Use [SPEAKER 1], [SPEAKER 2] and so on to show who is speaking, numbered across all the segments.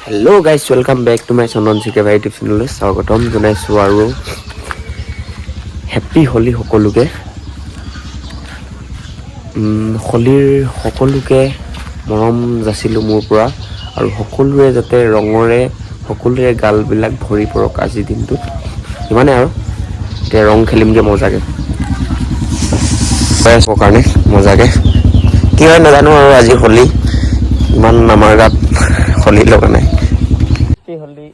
[SPEAKER 1] Hello guys, welcome back to my Chandan চিকে ভাই YouTube চেনেললৈ স্বাগতম জনাইছোঁ আৰু হেপ্পী হোলী সকলোকে। হোলীৰ সকলোকে মৰম যাচিলোঁ মোৰ পৰা আৰু সকলোৰে যাতে ৰঙৰে সকলোৰে গালবিলাক ভৰি পৰক আজিৰ দিনটোত, ইমানে। আৰু এতিয়া ৰং খেলিমগৈ মজাকৈ কাৰণে মজাকৈ কি হয় নাজানো। আৰু আজি হোলী ইমান আমাৰ গাত হোলী লগা নাই। Holi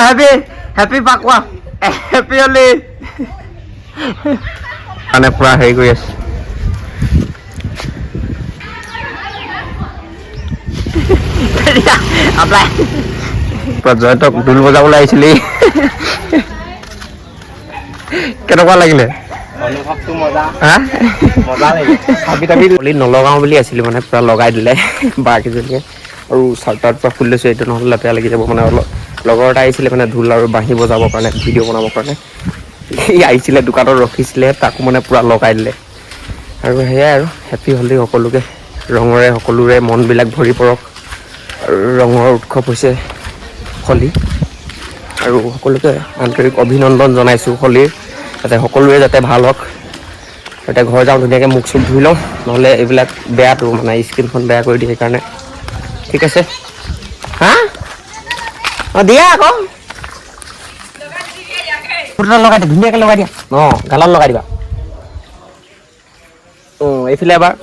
[SPEAKER 1] happy happy Phagua, happy Holi মানে পুৰা হেৰি কৰি আছে। জয়ন্তক ঢোল বজাবলৈ আহিছিলি, কেনেকুৱা লাগিলে? নলগাওঁ বুলি আছিলো, মানে পুৰা লগাই দিলে বাকেইজনীয়ে। আৰু চাৰ্টাৰ পৰা খুলি লৈছোঁ এইটো, নহ'লে লেতেৰা লাগি যাব। মানে অলপ লগৰ এটা আহিছিলে, মানে ঢোল আৰু বাঁহী বজাবৰ কাৰণে, ভিডিঅ' বনাবৰ কাৰণে সি আহিছিলে, দোকানত ৰখিছিলে, তাকো মানে পুৰা লগাই দিলে। আৰু সেয়াই আৰু হেপী হোলী সকলোকে, ৰঙৰে সকলোৰে মনবিলাক ভৰি পৰক। আৰু ৰঙৰ উৎসৱ হৈছে হোলী। আৰু সকলোকে আন্তৰিক অভিনন্দন জনাইছোঁ হোলীৰ, যাতে সকলোৰে যাতে ভাল হওক। এতিয়া ঘৰ যাওঁ, ধুনীয়াকৈ মুখ চুখ ধুই লওঁ, নহ'লে এইবিলাক বেয়াটো মানে স্কিনখন বেয়া কৰি দিয়ে, সেইকাৰণে। ঠিক আছে, হা অঁ দিয়া আকৌ লগাই দিয়া, ধুনীয়াকৈ লগাই দিয়া, অঁ গালত লগাই দিবা। অঁ এইফালে এবাৰ,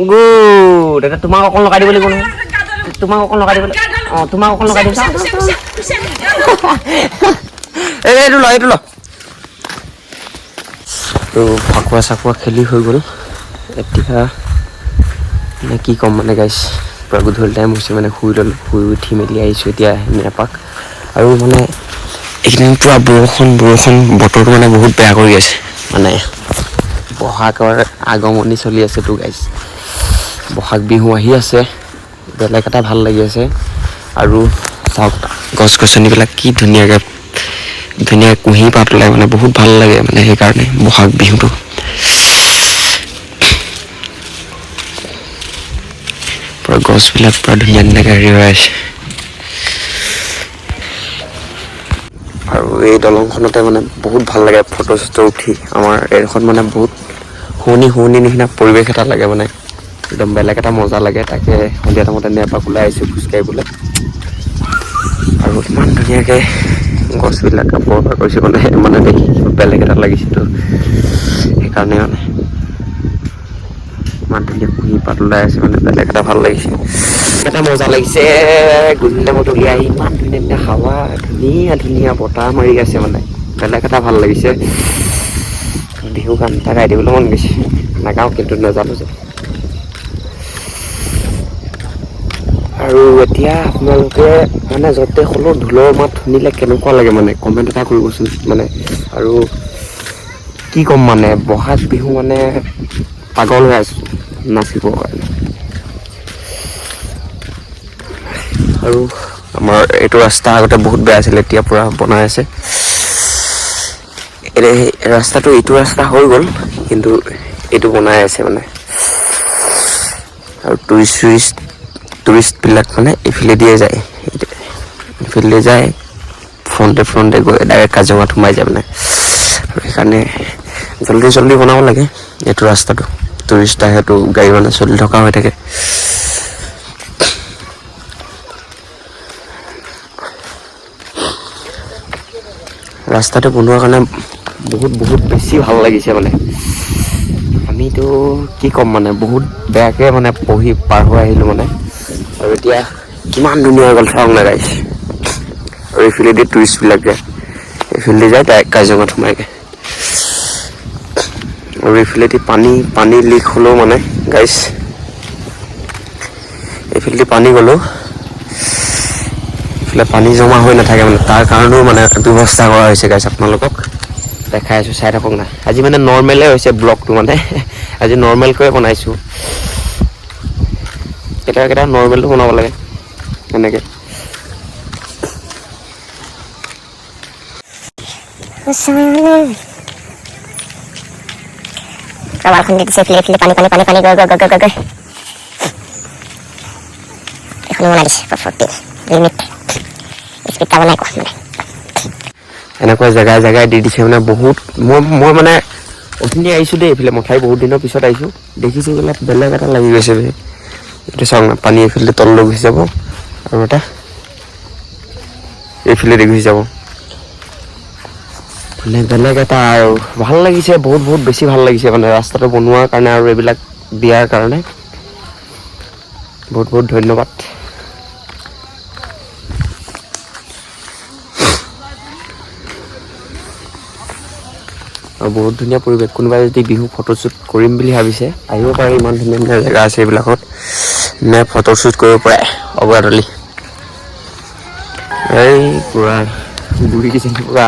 [SPEAKER 1] গুড। এতিয়া তোমাক অকণ লগাই দিব লাগিব নহয়, তোমাক অকণ লগাই দিব। অঁ তোমাক অকণ লগাই দিম। এইটো ল, এইটো ল। তো ফাকুৱা চাকুৱা খেলি হৈ গ'ল। এতিয়া মানে কি ক'ম মানে গাইছ, পূৰা গধূলি টাইম হৈছে, মানে শুই ল'লোঁ, শুই উঠি মেলি আহিছোঁ এতিয়া এনে এপাক। আৰু মানে এইকেইদিন পূৰা বৰষুণ বৰষুণ, বতৰটো মানে বহুত বেয়া কৰি আছে, মানে বহাগৰ আগমনি চলি আছেতো গাইছ, বহাগ বিহু আহি আছে, বেলেগ এটা ভাল লাগি আছে। আৰু চাওক গছ গছনিবিলাক কি ধুনীয়াকৈ ধুনীয়া কুঁহি পাত ওলাই, মানে বহুত ভাল লাগে মানে, সেইকাৰণে বহাগ বিহুটো পূৰা গছবিলাক পূৰা ধুনীয়া ধুনীয়াকৈ হেৰি হৈ আছে। আৰু এই দলংখনতে মানে বহুত ভাল লাগে ফটো চটো উঠি। আমাৰ এইডোখৰত মানে বহুত শুৱনি শুৱনি নিচিনা পৰিৱেশ এটা লাগে, মানে একদম বেলেগ এটা মজা লাগে। তাকে সন্ধিয়া টাইমতে এনে এপাক ওলাই আহিছোঁ খোজকাঢ়িবলৈ। আৰু ইমান ধুনীয়াকৈ গছবিলাক বৰপাৰ কৰিছে, মানে মানে দেখি বেলেগ এটা লাগিছেতো, সেইকাৰণে মানে ইমান ধুনীয়া কুঁহি পাত ওলাই আছে, মানে বেলেগ এটা ভাল লাগিছে, এটা মজা লাগিছে। গধূলি টাইমত উলিয়াই আহি ইমান ধুনীয়া ধুনীয়া হাৱা, ধুনীয়া ধুনীয়া বতাহ মাৰি আছে, মানে বেলেগ এটা ভাল লাগিছে। বিহু গান এটা গাই দিবলৈ মন গৈছে, নাগাওঁ কিন্তু নাজানো যে। আৰু এতিয়া আপোনালোকে মানে য'তে হ'লেও ঢোলৰ মাত শুনিলে কেনেকুৱা লাগে মানে কমেণ্ট এটা কৰিবচোন মানে। আৰু কি ক'ম মানে বহাগ বিহু মানে পাগল হৈ আছোঁ নাচিবৰ কাৰণে। আৰু আমাৰ এইটো ৰাস্তা আগতে বহুত বেয়া আছিলে, এতিয়া পূৰা বনাই আছে। এই ৰাস্তাটো এইটো ৰাস্তা হৈ গ'ল, কিন্তু এইটো বনাই আছে মানে। আৰু টুৰিষ্টবিলাক মানে এইফালে দিয়ে যায়, এইফালে যায়, ফ্ৰণ্টে ফ্ৰণ্টে গৈ ডাইৰেক্ট কাজিৰঙাত সোমাই যায় মানে। আৰু সেইকাৰণে জল্দি জল্দি বনাব লাগে এইটো ৰাস্তাটো, টুৰিষ্ট আহেতো গাড়ী মানে চলি থকা হৈ থাকে। ৰাস্তাটো বনোৱাৰ কাৰণে বহুত বহুত বেছি ভাল লাগিছে মানে। আমিতো কি ক'ম মানে বহুত বেয়াকৈ মানে পঢ়ি পাৰ হৈ আহিলোঁ মানে। আৰু এতিয়া কিমান ধুনীয়া হৈ গ'ল চাওক না গাইছ। আৰু এইফালেদি টুৰিষ্টবিলাক যায়, এইফালেদি যায় ডাইৰেক্ট কাজিৰঙাত সোমাইগৈ। আৰু এইফালেদি পানী পানী লিক হ'লেও মানে গাইছ, এইফালেদি পানী গ'লেও এইফালে পানী জমা হৈ নাথাকে মানে, তাৰ কাৰণেও মানে ব্যৱস্থা কৰা হৈছে গাইছ। আপোনালোকক দেখাই আছোঁ, চাই থাকক না। আজি মানে নৰ্মেলে হৈছে ব্লগটো মানে। আজি নৰ্মেলকৈয়ে বনাইছোঁ। কেতিয়াবা কেতিয়াবা নৰ্মেলো বনাব লাগে এনেকৈ।
[SPEAKER 2] ৱালখন দি দিছে, এইফালে এইফালে পানী পানী পানী পানী গৈ গৈ গৈ গৈ গৈ গৈ এইখনো বনাই দিছে। 40 লিমিট, স্পীড যাব নাই কোৱা মানে।
[SPEAKER 1] এনেকুৱা জেগাই জেগাই দি দিছে মানে বহুত। মই মানে অথনি আহিছোঁ দেই এইফালে মথাই, বহুত দিনৰ পিছত আহিছোঁ, দেখিছোঁ বোলে বেলেগ এটা লাগি গৈছে বে। এইটো চাওক না, পানী এইফালে তললৈ গুচি যাব আৰু এটা এইফালে দি গুচি যাব, মানে বেলেগ এটা আৰু ভাল লাগিছে, বহুত বহুত বেছি ভাল লাগিছে মানে ৰাস্তাটো বনোৱাৰ কাৰণে আৰু এইবিলাক দিয়াৰ কাৰণে বহুত বহুত ধন্যবাদ। আৰু বহুত ধুনীয়া পৰিৱেশ। কোনোবাই যদি বিহু ফটোশ্বুট কৰিম বুলি ভাবিছে, আহিব পাৰে। ইমান ধুনীয়া ধুনীয়া জেগা আছে এইবিলাকত, নে ফটোশ্বুট কৰিব পাৰে। অগৰাতলি এই পূৰা বুঢ়ীকেইজনী পূৰা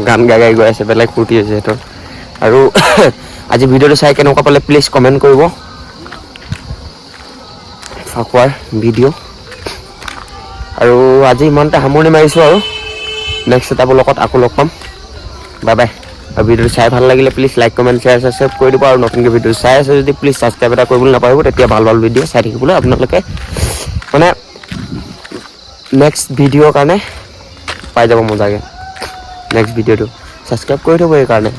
[SPEAKER 1] গান গাই গাই গৈ আছে, বেলেগ ফূৰ্তি হৈছে সিহঁতৰ। আৰু আজি ভিডিঅ'টো চাই কেনেকুৱা পালে প্লিজ কমেণ্ট কৰিব, ফাকুৱাৰ ভিডিঅ'। আৰু আজি ইমানতে সামৰণি মাৰিছোঁ আৰু নেক্সট এটা ব্লগত আকৌ লগ পাম। Bye bye. আৰু ভিডিঅ'টো চাই ভাল লাগিলে please like, comment, share, subscribe কৰি দিব। আৰু নতুনকৈ ভিডিঅ' চাই আছে যদি প্লিজ ছাবস্ক্ৰাইব এটা কৰিবলৈ নাপাহৰিব, তেতিয়া ভাল ভাল ভিডিঅ' চাই থাকিবলৈ আপোনালোকে মানে নেক্সট ভিডিঅ'ৰ কাৰণে পাই যাব মজাকৈ। নেক্সট ভিডিঅ'টো ছাবস্ক্ৰাইব কৰি থ'ব এইকাৰণে।